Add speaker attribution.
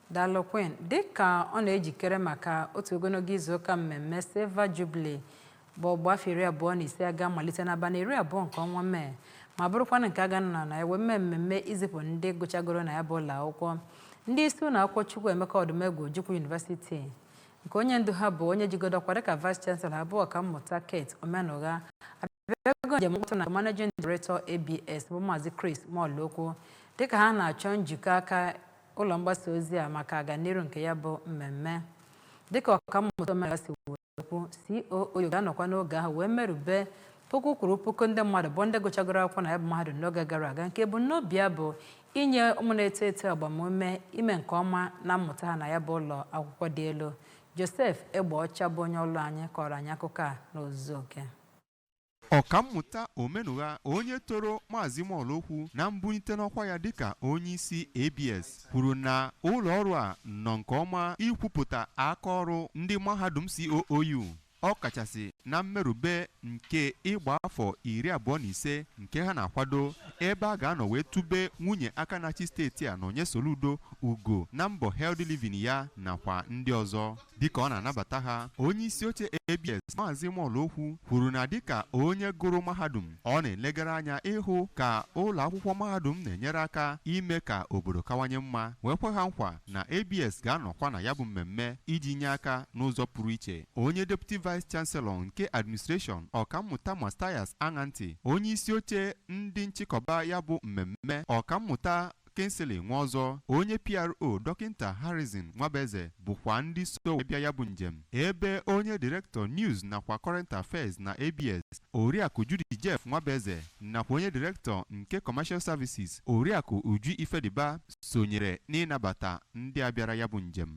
Speaker 1: Daalụ, Queen. Dịka ọ na-ejikere maka otu ogologo izuụka mmemme Silver Jubilee bụ ọgbọ afọ 25 a ga-amalite n'abalị 20 nke ọnwa Mee, ma bụrụkwanụ nke a ga-anọ na ya wee mee mmemme izipụ ndị gụchagoro na ya bụ ụlọ akwụkwọ, ndị isi ụlọ akwụkwọ Chukwuemeka Odumegwu Ojukwu University, nke onye ndu ha bụ onye jigodo ọkwa dịka Vice Chancellor bụ Ọkammụta Kate Omenugha, abịago njem mkpọtụ na Managing Director ABS bụ Maazị Chris Molokwu, dịka ha na-achọ njikọ aka ụlọ mgbasa ozi a maka aganiru nke ya bụ mmemme. Dịka Ọkammụta Omenugha si wee kwu, COO ga-anọkwa n'oge ahụ wee merube puku kwuru puku ndị mmadụ bụ ndị gụchagoro akwụkwọ na ya bụ mahadum n'oge gara aga, nke ebumnobi ya bụ inye ụmụ na-eto eto agbamume ime nke ọma na mmụta ha na ya bụ ụlọ akwụkwọ dị elu. Joseph Egbeọcha bụ onye ọlụ anyị kọrọ anyị akụkọ a n'ozuzu oke.
Speaker 2: Ọkammụta Omenugha, onye toro Maazị Molokwu na mbunite n'ọkwa ya dịka onye isi ABS, kwuru na ụlọ ọrụ a nọ nke ọma ikwupụta aka ọrụ ndị mahadum COOU, ọ kachasị na mmerube nke ịgba afọ 25 nke ha na-akwado, ebe a ga-anọ wee tube nwunye aka na-achị steeti a Nonye Soludo ugo na mbọ healthy living ya nakwa ndị ọzọ. Dịka ọ na-anabata ha, onye isi oche ABS, Maazị Molokwu, kwuru na dịka onye gụrụ mahadum, ọ na-elegara anya ịhụ ka ụlọ akwụkwọ mahadum na-enyere aka ime ka obodo kawanye mma, wee kwe ha nkwa na ABS ga-anọkwa na ya bụ mmemme iji nye aka n'ụzọ pụrụ iche. Onye Deputy Vice Chancellor nke Administration, Ọkammụta Matthias Aṅantị, onye isi oche ndị nchịkọba ya bụ mmemme, Ọkammụta Kingsley Nwaọzọ, onye PRO, Dọkịnta Harrison Nwabeze, bụkwa ndị so bịa ya bụ njem, ebe onye Director News nakwa Current Affairs na ABS, Oriakụ Judy Jeff Nwabeze, nakwa onye Director nke Commercial Services, Oriakụ Uju Ifediba, sonyere n'ịnabata ndị a bịara ya bụ njem.